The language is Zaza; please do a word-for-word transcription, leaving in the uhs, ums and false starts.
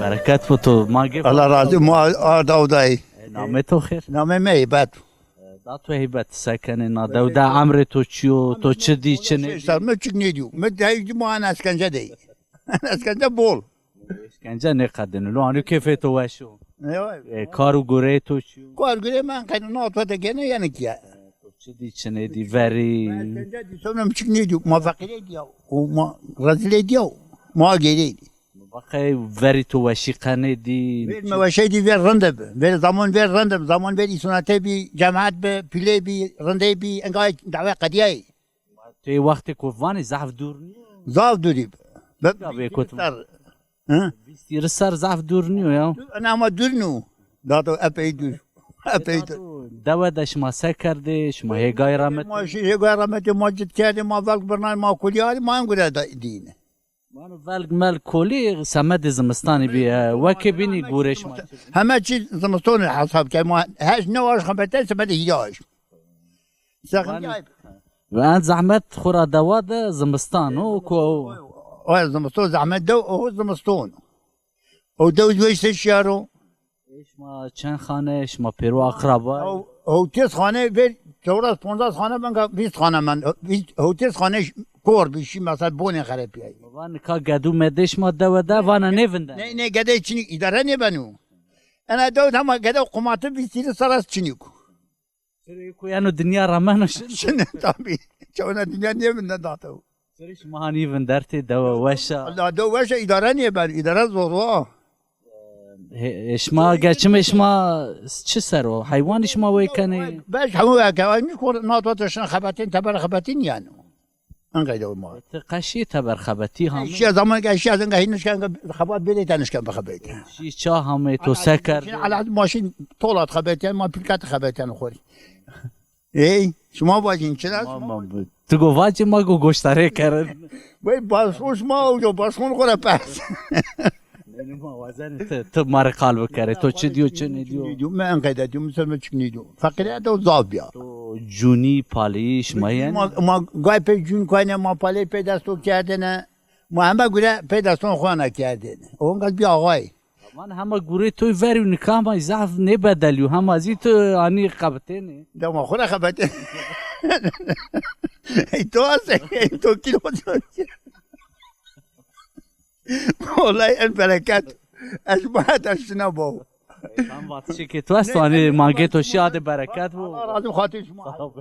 Bereket bo to, ma gê. Allah razı, ma arda odayı. E, namê to xêr? Namê me Heybet. E, da to Heybet, se kenê na dew de, emrê to çi yo, to çi dî, çi nêdî? Şeş serr, mi çik nêdîyo. Mi dey dî, ma en eskence dey. En eskence bol. Eskence nêqedêno. Lo anî kêfê to weş o. E, kar û gureyê to çi yo? Kar gureyê mi en qeyno na to de gene yanî ki ya. To çi dî, çi nêdî, verî? Eskence dî, sonra mi çik nêdîyo. Ma feqîrê dî ya. O ma rezilê dî ya. Ma gêrê dî. Baqey verî to weşî qenê dî? Ver mi weşey dî, ver rinde bi. Ver zaman ver rinde bi. Zaman ver îsonete bî, cemaet bi, pîlê bî, rindey bî, enga dawe qediyayî. Tê wextê ku vanê zaf dûr nîyo? Zaf dûrî bi. Be-, ya bê kotma. Ser. Hı? Vîst hîris serr zaf dûr nîyo ya. Ena ama dûr nîyo. Dato epey dûr. Epey dûr. Dewe de şima se kerdê? Şima hêgayê remetê? Ma şî hêgayê remetê, ma cit kerdê, ma velg birnay, ma kulî arî, ma en gure de dîne. Vano velg melg kolî semedê zimistanî bîye. Wekê bînî gurê şima. Heme çî zimistonê hesab kerd. Ma heşt new aşm xebetên, semedê hîrê aşm. Seqîn ayb. Ve en zehmet xo ra dewa de zimistan o ku. O zimiston zehmet de o zimiston. O dew weş se şiyaro. Şima çend xane, şima pêro aqraba? Hewtês xane ver, çewres ponzas xane, benga vîst xane mend. Vîst, hewtês xane ş-, kor bî, şî mesela bonê xerepîyayî. Baba, nika gedû medê şima dewe de, vana nêvinde? Ney, ney, gedey çinîk, îdare nêbeno. Ena dew hema gede qumati vîst hîris serr est çinîk. Sirê ku yeno dinya remeno şin. Şin tabî. Çewna dinya nêvinde dato. Sirê şima hanî vindertê dewe weş a. Allah, dew weş a, îdare nêbeno, îdare zor wa. He, şima geçimê şima çi ser o? Heywanî şima wey kenê? Beş hemû wey kenê. Ay, nî kor nato te şin xebetîn, teber xebetîn yanî. En qeyde ma. Ti qeşî teber xebetî ha? Şiya zaman ke şiya zenga hîn nişken, xebat bêrê te nişken bixebetî. Şî ça hamê to se kerdê? Ala maşîn tolat xebetîyen, ma pîlkat xebetîyen xorî. Ey, şima vacîn çira? Ma, ma, tu go vacî, ma go goştarê kerin. Vay, başon şima uco, başon xora pers. Nê, nê, ma wazenê ti, ti ma rê qal bikerê. To çi dîyo, çi nêdîyo? Nêdîyo, mi en qeyde dîyo, mi ser mi çik nêdîyo. Feqîrîye de zaf bîya. To cûnî, paleyî şima yenê? Ma, ma gay pey cûn koyne, ma paley pey desto kerdêne. Ma heme gure pey deston xo ena kerdêne. O enqas bî axay. Aman hema gurê toy verî û nika hema zaf nêbedelîyo. Hema zî to anî xebitêne. Dema xo ra xebitêne. Ey to ase, ey to kîlo. Olay en bereket. Ez ma heta şina bo. Tam vatişê ke to esto, anî mangê to şî, adê bereket bo. Allah razî, xatir şima. Sağ ol.